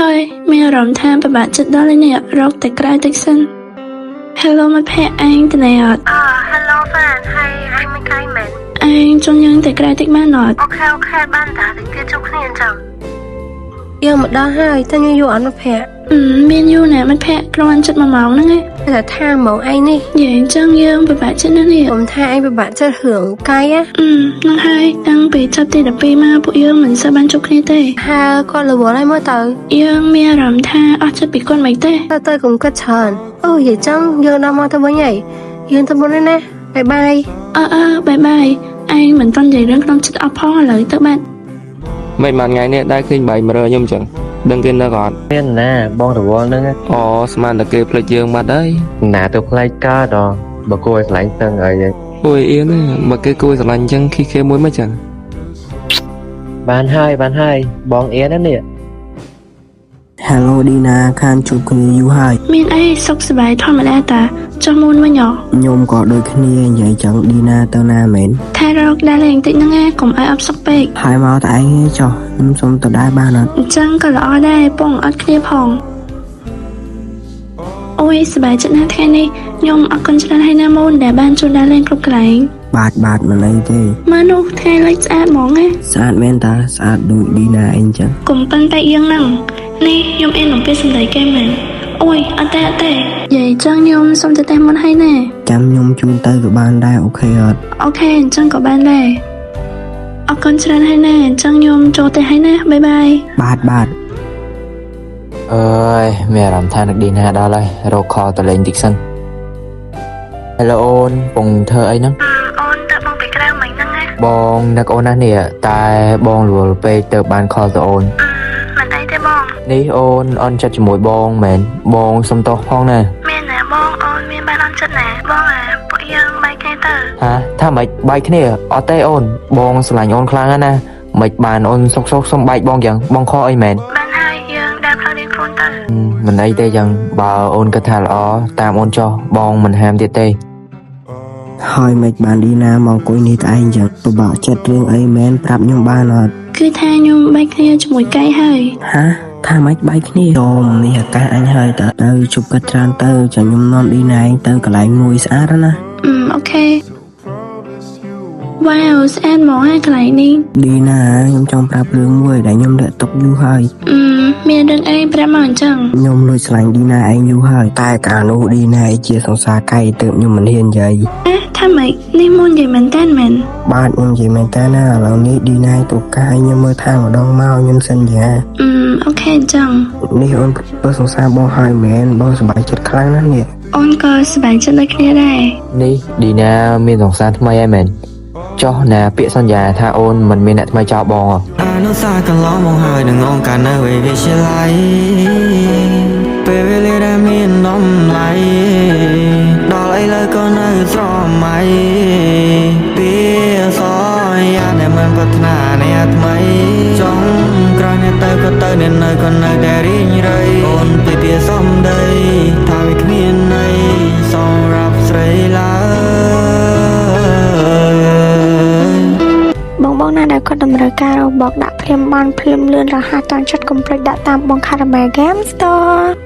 ហើយមានអារម្មណ៍ថាពិបាកចិត្តដល់ហើយនេះរកតែក្រៅតិចសិន Hello មិត្តភក្តិឯងទៅណែអត់ អឺ Hello ហ្វានហើយឯងមិនកាយមែន ឯងចង់ញ៉ាំតែក្រៅតិចបានអត់ Okay បានតាតិចទៀតជួបគ្នាអញ្ចឹង យើងមកដល់ហើយតែខ្ញុំយូរអត់មិត្តភក្តិ អឺមានយូរណាស់មិត្តភក្តិគ្រាន់ចិត្ត1ម៉ោងហ្នឹងឯង តែថាហ្មងឯងនេះ និយាយអញ្ចឹងយើងពិបាកចិត្តណាស់នេះ ខ្ញុំថាឯងពិបាកចិត្តរឿងកាយណា អឺហ្នឹងហើយតាំងពីចាប់ទី12មកពួកយើងមិនសូវបានជួបគ្នាទេ ហើគាត់រវល់ហើយមើលទៅ យើងមានអារម្មណ៍ថាអស់ចិត្តពីគាត់មិនទេ ទៅទៅកុំគិតច្រើនអូនិយាយចឹងយើងដល់មកទៅវិញហើយយើងទៅមុនហើយណា bye bye អឺអឺ bye bye ឯងមិនទាន់និយាយរឿងក្នុងចិត្តអស់ផងឥឡូវទៅបាត់ មិនបានថ្ងៃនេះដែរឃើញបាយមរើខ្ញុំចឹងដឹងគេនៅក៏អត់ មានណាបងរវល់ហ្នឹង អូស្មានតែគេភ្លេចយើងបាត់ហើយ ណាទៅផ្លែកកើតដល់បើគួរឲ្យស្រឡាញ់តឹងអី អូយអៀនណាបើគេគួរស្រឡាញ់ចឹងខីគេមួយមកចឹង បានហើយបានហើយបងអៀនណានេះ Hello ឌីណាខានជួបគ្នាយូរហើយ មានអីសុខសប្បាយធម្មតាតាចុះមុនវិញហ៎ ខ្ញុំក៏ដូចគ្នានិយាយចឹងឌីណាទៅណាមែន ថែរកដើរលេងតិចហ្នឹងឯងកុំឲ្យអផ្សុកពេក ហើយមកតែឯងទេចុះខ្ញុំសុំទៅដែរបានអត់ អញ្ចឹងក៏ល្អដែរពងអត់គ្នាផងអូយសប្បាយចិត្តណាស់ថ្ងៃនេះខ្ញុំអរគុណច្រើនហើយណាមូនដែលបានជួយដើរលេងគ្រប់កន្លែង បាទបាទមិនអីទេ មើលនោះថ្ងៃលិចស្អាតហ្មងណា ស្អាតមែនតាស្អាតដូចឌីណាអីចឹង កុំប៉ិនតែយើងហ្នឹងនេះខ្ញុំអៀនអំពីសម្ដីគេមែនអូយអត់ទេអត់ទេនិយាយចឹងខ្ញុំសុំទៅតែមុនហើយណា ចាំខ្ញុំជូនទៅក៏បានដែរ okay អត់ Okay អញ្ចឹងក៏បានដែរអរគុណច្រើនហើយណាអញ្ចឹងខ្ញុំចូលទៅហើយណា bye bye បាទបាទ អើយមានអារម្មណ៍ថានឹកឌីណាដល់ហើយរកខលទៅលេងតិចសិន Hello អូនពងធ្វើអីហ្នឹង អូនទៅបងពីក្រៅមិញហ្នឹងណា បងនឹកអូនណាស់នេះតែបងរវល់ពេកទៅបានខលទៅអូន មិនអីទេបង នេះអូនអន់ចិត្តជាមួយបងមែនបងសុំទោសផងណា មានណាបងអូនមានបានអន់ចិត្តណាបងអាពួកយើងបែកគ្នាទៅ ហាថាម៉េចបែកគ្នាអត់ទេអូនបងស្រឡាញ់អូនខ្លាំងណាស់ណាមិនបានអូនសុកសុកសុំបែកបងយ៉ាងបងខកអីមែន បានហើយយើងដើរផ្លូវរៀងខ្លួនទៅ មិនអីទេយ៉ាងបើអូនគិតថាល្អតាមអូនចុះបងមិនហាមទៀតទេ ហើយមិនបានឌីណាមកអង្គុយនេះតែឯងចឹងពិបាកចិត្តរឿងអីមែនប្រាប់ខ្ញុំបានអត់ គឺថាខ្ញុំបែកគ្នាជាមួយកៃហើយ ហាថាម៉េចបែកគ្នាចូលនេះឱកាសអញហើយតើទៅជប់គិតច្រើនទៅចាំខ្ញុំនាំឌីណាឯងទៅកន្លែងមួយស្អាតណាស់ អឺ okay វ៉ាវស្អាតហ្មងហើយកន្លែងនេះ ឌីណាខ្ញុំចង់ប្រាប់រឿងមួយដែលខ្ញុំលាក់ទុកយូរហើយ អឺមានរឿងអីប្រាប់មកអញ្ចឹង ខ្ញុំលួចស្រឡាញ់ឌីណាឯងយូរហើយតែកាលនោះឌីណាឯងជាសង្សារកៃទើបខ្ញុំមិនហ៊ាននិយាយ អេថាម៉េចនេះមុននិយាយមែនតើមែន បាទខ្ញុំនិយាយមែនតើណាឥឡូវនេះឌីណាឯងទូកាយខ្ញុំមើលថាម្ដងមកខ្ញុំសន្យា អឺ okay អញ្ចឹង នេះអូនព្រោះសង្សារបងហើយមែនបងសប្បាយចិត្តខ្លាំងណាស់នេះ អូនក៏សប្បាយចិត្តដូចគ្នាដែរ នេះឌីណាមានសង្សារថ្មីហើយមែនចុះណាពាក្យសន្យាថាអូនមិនមានអ្នកថ្មីចោលបងហ៎ អនុសាសន៍កន្លងមកហើយនឹងអង្គការនៅឯវិទ្យាល័យពេលវេលាដែលមានតម្លៃដល់ឥឡូវក៏នៅស្រមៃពីសយាដែលមិនប្រាថ្នាអ្នកថ្មីចង់ក្រោយអ្នកទៅក៏ទៅអ្នកនៅក៏នៅតែរីងរៃអូនពីពីសំដីថាវាគ្មានន័យសម្រាប់ស្រីឡើយ បងបងណាដែលគាត់តម្រូវការរកបកដាក់ភ្លាមបានភ្លាមលឿនរហ័សតាំងចិត្តកុំភ្លេចដាក់តាមបង Caramel Game Store។